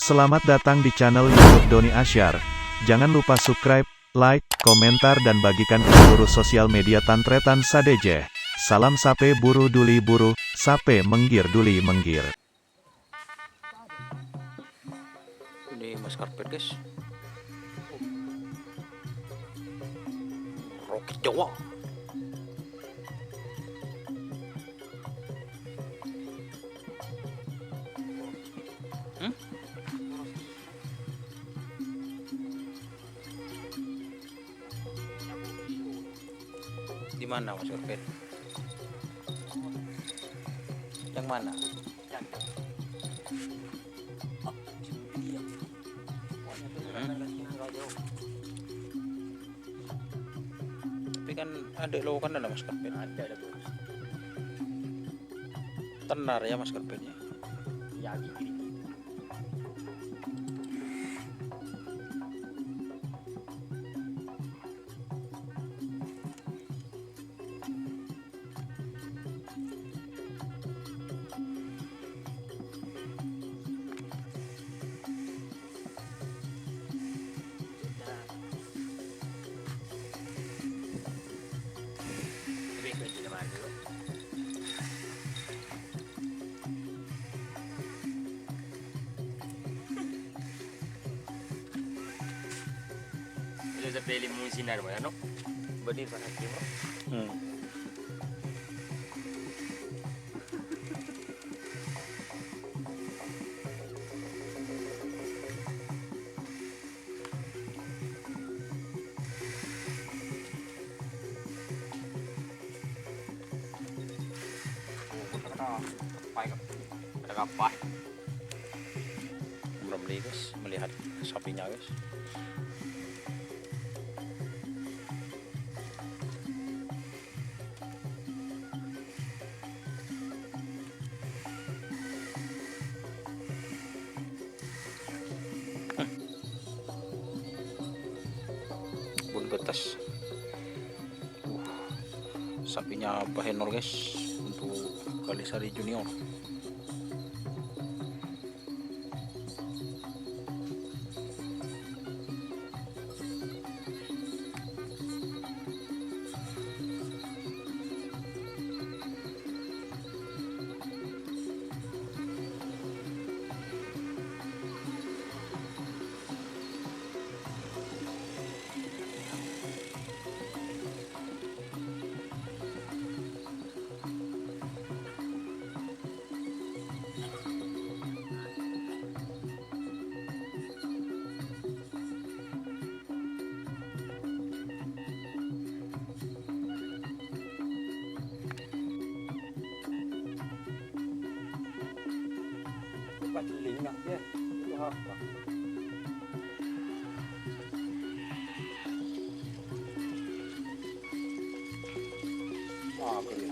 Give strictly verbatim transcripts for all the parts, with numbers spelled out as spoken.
Selamat datang di channel YouTube Doni Asyar. Jangan lupa subscribe, like, komentar, dan bagikan ke seluruh sosial media tan-tarètan sadhâjâ. Salam sapè buru duli buru, sapè mèngghir duli mèngghir. Ini mas karpet, guys. Roket Jawa. Hmm? Di mana, Mas Urban? Yang mana? Hmm. Tapi kan ada lowokan dalam, Mas Urban. Ada, ada, Bos. Tenar ya, Mas Urban, ya? Iya, gini, gini. Ilo sepe limusinan mo, ano? Badi pa hakim, bro. Hmm. Oh, kena, kena. Ada kapal. Belum nih, guys, melihat sapinya, guys. Bun getas. Uh, sapinya Pak Henor, guys, untuk Kalisari Junior. Paceling nak, ya. Itu apa? Ah, apa ya?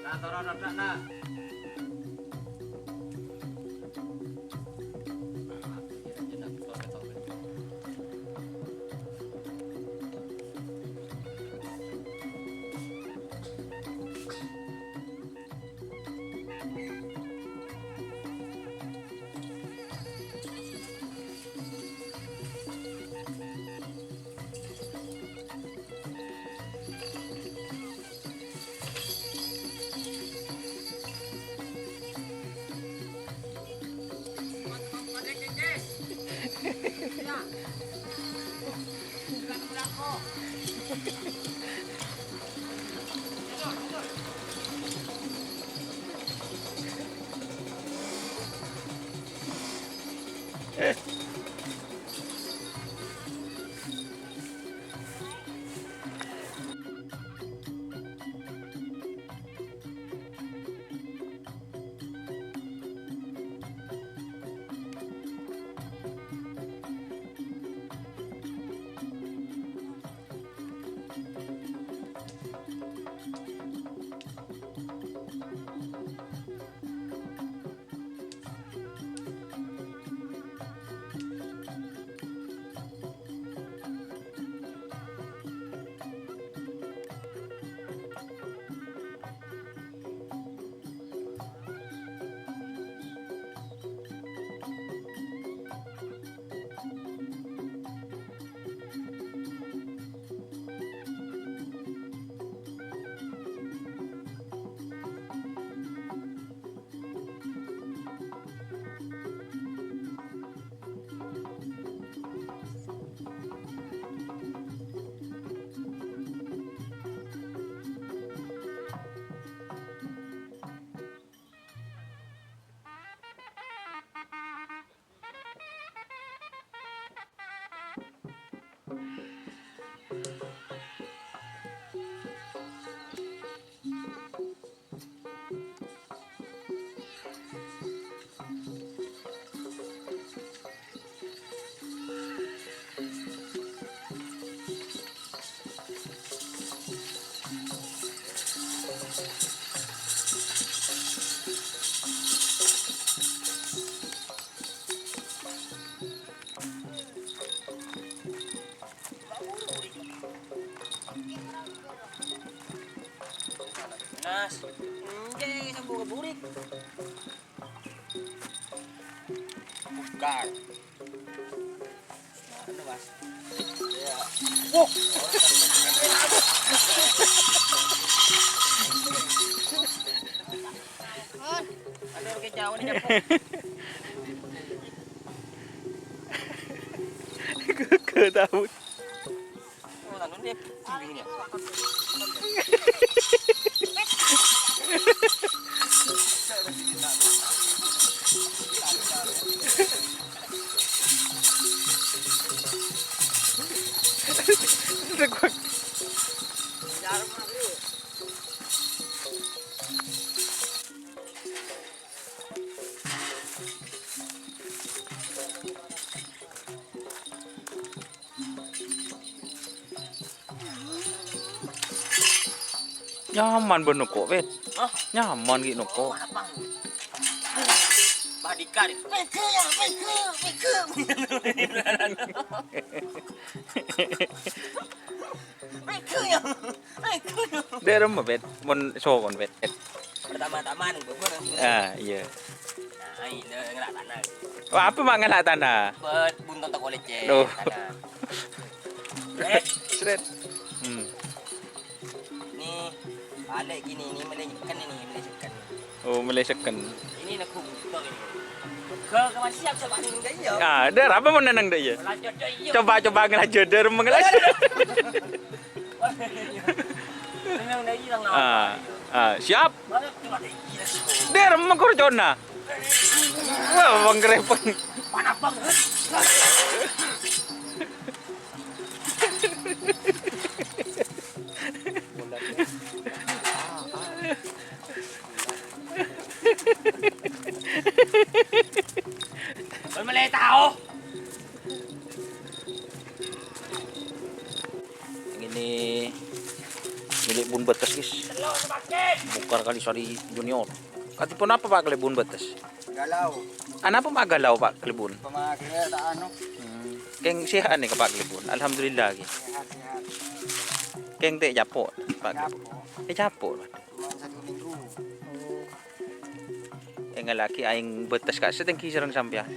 Nah, toro' rodha'na. Enggak, sambung ke burik. Bukan. Nah, ini, Mas. Iya. Wah. Aduh, kejauhan ini, Jepang. Kagak tahu. Oh, tanun dia. Sini, sini, ya. Nyaman bân noko', Wit. Hah? Nyaman ghi' noko'. Apa? Bah Dika, deh. Peke ya, peke, peke. Peke ya, peke ya. Dâ' remma, Wit. Mon sokon, Wit. Pertama-tama neng bubur. Ah, iyâ. Nah, ini ngela' tanah. Wah, apa ma' ngela' tanah? Buntut toko lecet. Duh. Tanah. Sret. Sret. Hmm. Ini balik gini, ini melesekan ini, melesekan. Oh, melesekan. Ini nak buntut ini. Ke, ke masih siap coba ini enggak iya? Ah, dâ' remma mon neng dâ' iyâ. Lanjut dâ' iya. Coba, coba ngelajah, dâ' remma ngelajah. Ini yang dâ' iya, nggak Ah, apa-apa. Ah, siap. Dâ' remma korcona. Wah, bang kerepeng. Panas banget. Bân mele tao. Ini milik Bun Betes, guys. Bongkar Kalisari Junior. Kadhi ponapa, Pak, kalè Bun Betes? Galau. Anapa ma' galau, Pak, kalè Bun? Pemakai tak anu. Hmm. Kèng sehat nèka, Pak, kalè Bun? Alhamdulillah, ghi. Sehat, sehat. Kèng ta' ècapo', Pak? Ècapo'. Ècapo', Pak. Cuma satu minggu. Èngghâllaghi aèng Betes, Kak, satèngghi sareng sampèyan.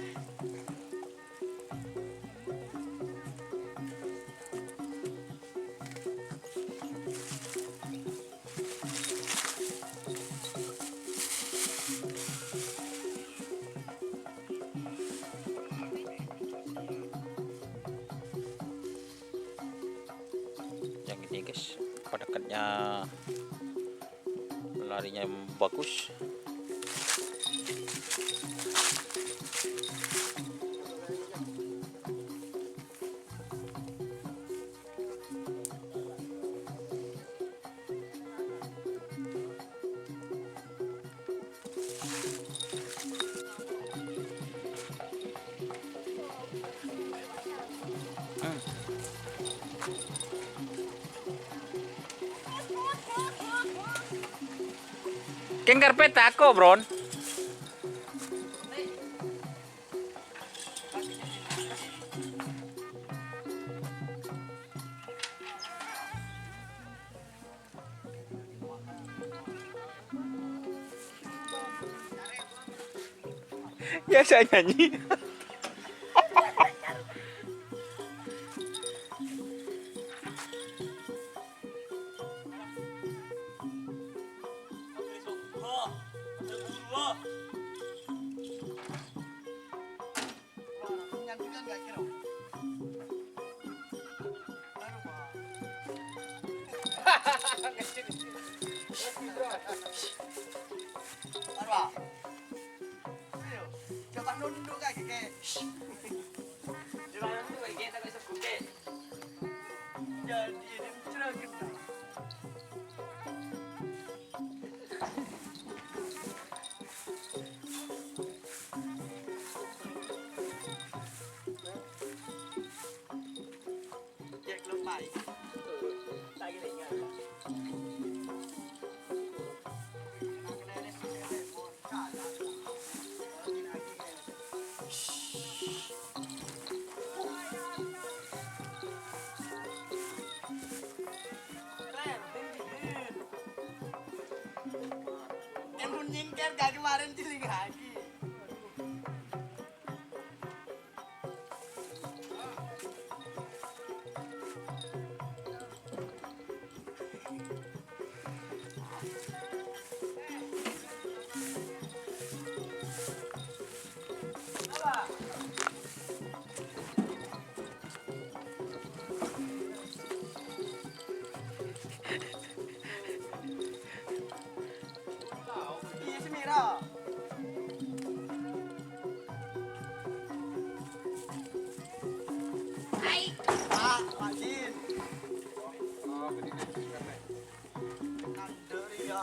Yang ini, guys, pada dekatnya larinya bagus. Hmm. Kèng karpet tako', Bron. Ya, saya nyanyi. Arwah. Ayo, coba nunduk kaki, Kek. Coba nunduk kaki, Kek, tapi sebut, Kek. Jadi, ini cerah kita. Cek lemai. Nyèngkèr ka' kemarin, cèlèngngaghi. Iyâ, sè mèra. Hai. Ah, Pak Jin. Kandhâ rèya.